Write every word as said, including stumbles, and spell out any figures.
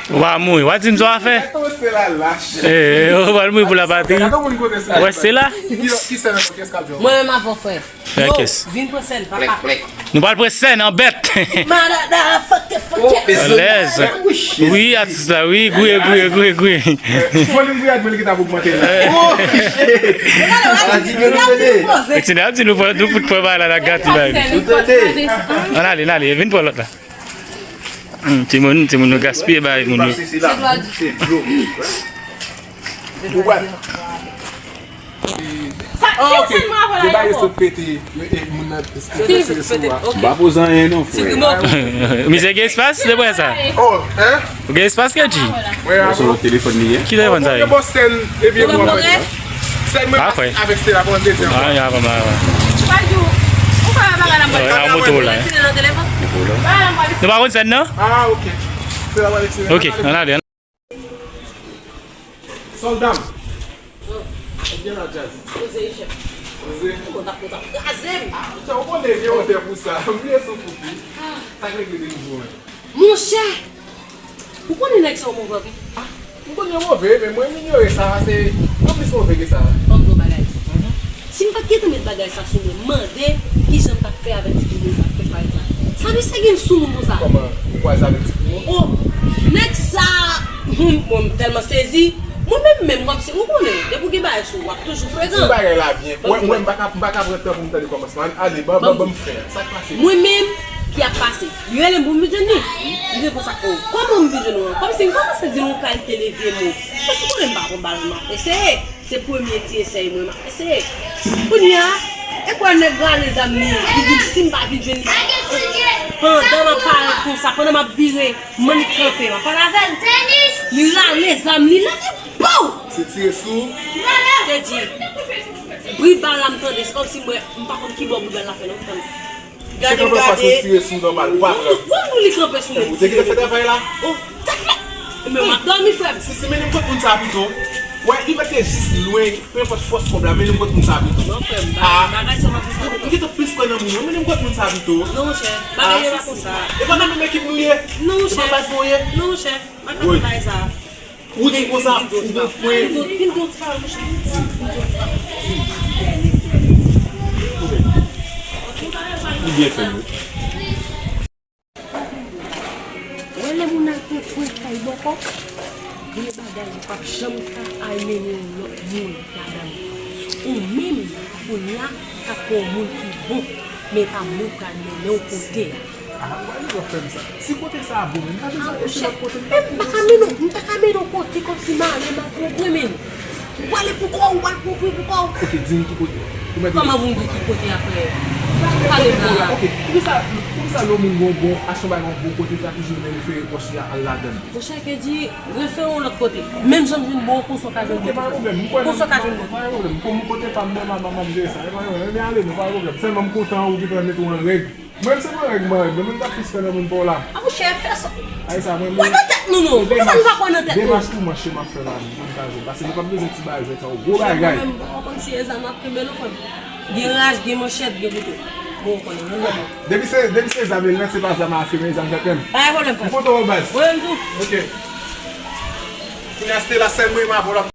Ou va mouri. W a di m sa w a fè? Gade kòman Stella lach. Eh, ou pral mouri pou lapatri. Gade kòm moun kote Stella. Wè, Stella. Ki, ki sè nan kès k ap jwe? Mwen menm avè w, frè. Yo, vin pran sèn, papa. Nou pral pran sèn an bèt. Madada, fòkè, fòkè. Alèz. Wi, atis la, wi, gwe, gwe, gwe, gwe. Fò li gwe ak mwen, li ki t ap ogmante la. Oh, shit. Ti Nèg di nou pran, nou fout pran bagay la nan gati la. Ann ale, ann ale, vin pran lòt la. Hmm, timoun, timoun yo gaspiye bagay moun yo. Ou pral. Ah, ok. Deba yo sot pete, e, moun nan sou a. M pa poze anyen non, frè. Misye gen espas, se pou sa. Oh, hein? Ou gen espas, Kenji? Mwen se yon telefòn li ye. Ki telefòn sa ye? Mwen gen bon sèn, epi mwen mwen. Sèn mwen avèk Stella pou yon dezyèm fwa. Ah, ya, pa mal. Ou pa yon bagay la, mwen. Nan moto la. Nou pa konn sèn nan? Ah, ok. Stella va retire. Ok, ann ale. Sòlda m. Ebyen la, Jazz. Poze, chèf. Poze. Kòman w t ap, w t ap kraze m? Ah, ou konnen gen wotè pou sa. M bliye sou kout wi. Sa k regle de nouvo, men. Monchè! Ou konnen nèg sa yo move anpil. Ah, m konn yo move, men mwen m inyore sa, se yo plis move ke sa. Ban m di w bagay. Si m pa t gentan met bagay sa sou mwen, mande kijan m t ap fè avèk ti boubou sa k fèt parèt la. Sa misye gen sou moun konsa? Kòman ou kwaze avèk ti boubou? Oh, nèg sa, hmm, bon, m tèlman sezi. Mwen menm, menm kòmsi, ou konnen, depi w gen bagay sou ou, w ap toujou frekan. Di bagay la byen. Mwen, mwen, m pa ka, m pa ka pran tan pou m tande kòmansman. Ale, ban, ban, ban m fè. Sa k pase? Mwen menm ki ap pase. Li rele m pou m vin jwenn li. Li vin konsa, oh, kòman m vin jwenn ou an? Kòmsi m kòmanse di l yon kalite de vye mo. Paske ou konnen m pa bon bagay, m ap eseye. Se premye ti esèy mwen, m ap eseye. Kounye a, e kwè nèg rale zam li, li di m si m pa vin jwenn li. Pandan m ap pale konsa, pandan m ap vire, m annik kanpe, m ap pale avè l. Li rale zam li, l ap di, pow! Se tire sou. Te di, bri bal la m tande, se kòmsi mwen, m pa konn ki bò bri bal la fè, non, m tande. Gade, gade. Se kanpe fason tire sou nòmal, ou pa pran. Ou, ou, ou li kanpe sou mwen. Ou te gentan fè travay la? Oh, tèt la. Men m ap dòmi, frè m. Si, si, mennen m kot moun sa pito. Wè, li mèt te jis lwen, pe enpòt fòs kòb la, mennen m kot moun sa pito. Non, frè m, bagay, bagay sa pa konsa. M gentan plis kwè nan moun yo, mennen m kot moun sa pito. Non, monchè, bagay yo pa konsa. E pa nan menm ekip nou ye? Non, monchè. E pa baz nou ye? Non, monchè, m pa ka fè bagay sa. Ou di konsa, ou gon pwen. Ou byen fè, wi. Wè lè moun al pran pwen kay bòkò, gen bagay ou p ap janm ka al mennen yon lòt moun ladan l. Ou menm, kounye a, k ap pran yon moun ki bon, men pa moun k al mennen w kote a. Ah, why you gonna frame sa? Si kote sa a bon, men m pa bezwen al chèche lòt kote, m pa bezwen. M pa ka mennen w, m pa ka mennen w kote kòmsi m ale m ap pran pwen, men. Ou ale pou kò w, ou al pran pwen pou kò w. Ok, di m ki kote. Ou mèt di m. Kòman pou m di w ki kote a, frè? Pale blan la. Ok, poukisa, poukisa lè yon moun gon bon, achte yon bagay yon bon kote, l ka toujou refere pòch li a al ladan l? Monchè, ke di, refere yon lòt kote. Menm jan m vin bon, konsa w ka jwenn bon. Ok, pa gen pwoblèm. Konsa w ka jwenn bon. Pa gen pwoblèm. Pou m kote pa m, mwen, m ap, m ap jere sa. E pa gen pwoblèm. Men ale, non, pa gen pwoblèm. Sèlman m kontan ou gentan mete w an règ. Mwen se mwen règ mwen, règ mwen, mwen ta plis pè nan moun pa w la. A, monchè, fè sa. Ay, sa, mwen, pran nan tèt nou, non. Poukisa nou pa pran nan tèt nou? Demach pou manche m ap fè la, mwen, mwen ka jwenn. Paske nou p ap bezwen ti bagay, jwenn sa, yon gwo bagay. Mwen menm, bon, konn si e zam ap kenbe, non, frè m. Gen raj, gen manchèt, gen kouto. Bon, ou konnen, mwen, mwen. Depi se, depi se zam, e lè se pa zam a fè, men zam tèt menm. Pa gen pwoblèm, frè m. Ou kontan, baz? Mwen menm tou. Ok. Kounye a, se te la sèl mwen, m ap